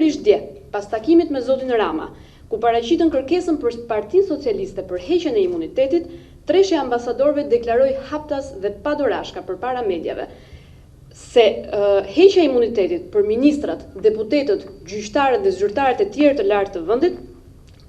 Pikërisht dje, pas takimit me zotin Rama, ku paraqitën kërkesën për Partinë Socialiste për heqjen e imunitetit, treshja e ambasadorëve deklaroi haptas dhe pa dorashka përpara mediave se heqja e imunitetit për ministrat, deputetët, gjyqtarët dhe zyrtarët e tjerë të lartë të vendit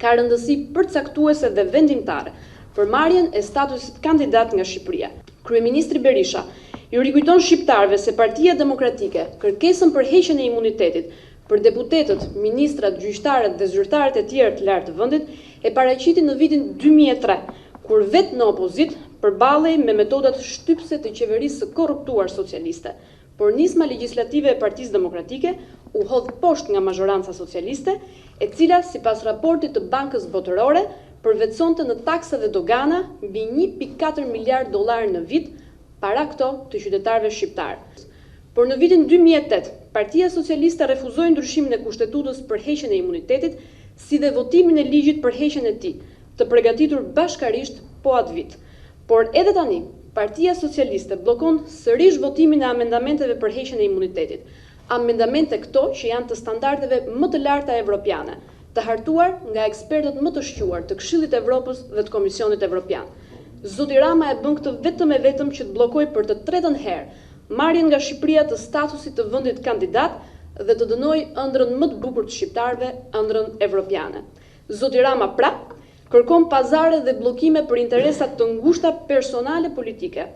ka rëndësi përcaktuese dhe vendimtare për marrjen e statusit kandidat nga Shqipëria. Kryeministri Berisha ju rikujton shqiptarëve se Partia Demokratike kërkesën për heqjen e imunitetit për deputetët, ministrat, gjyqtarët dhe zyrtarët e tjerë të lartë të vendit e paraqiti në vitin 2003, kur vetë në opozitë përballej me metodat shtypëse të qeverisë së korruptuar socialiste. Por nisma legjislative e Partisë Demokratike u hodh poshtë nga mazhoranca socialiste, e cila, sipas raportit të Bankës Botërore, përvetësonte në taksa dhe dogana mbi 1.4 miliard dollarë në vit, para këto të qytetarëve shqiptarë. Por në vitin 2008, Partia Socialiste refuzoi ndryshimin e kushtetutës për heqjen e imunitetit, si dhe votimin e ligjit për heqjen e tij, të përgatitur bashkarisht po atë vit. Por edhe tani, Partia Socialiste bllokon sërish votimin e amendamenteve për heqjen e imunitetit. Amendamente këto që janë të standardeve më të larta evropiane, të hartuar nga ekspertët më të shquar të Këshillit të Evropës dhe të Komisionit Evropian. Zoti Rama e bën këtë vetëm e vetëm që të bllokojë për të tretën herë marrjen nga Shqipëria të statusit të vendit kandidat dhe të dënojë ëndrrën më të bukur të shqiptarëve, ëndrrën evropiane. Zoti Rama pra kërkon pazare dhe bllokime për interesa të ngushta personale politike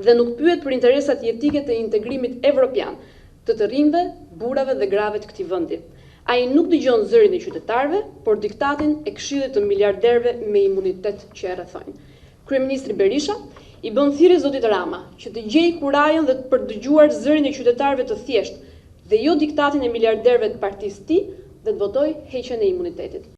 dhe nuk pyet për interesat jetike të integrimit evropian, të të rinjve, burrave dhe grave të këtij vendi. Ai nuk dëgjon zërin e qytetarëve, por diktatin e Këshillit të miliarderëve me imunitet që e rrethojnë. Kryeministri Berisha i bën thirrje zotit Rama që të gjejë kurajën dhe për të dëgjuar zërin e qytetarëve të thjeshtë dhe jo diktatin e miliarderëve të partisë tij dhe të votojë heqjen e imunitetit.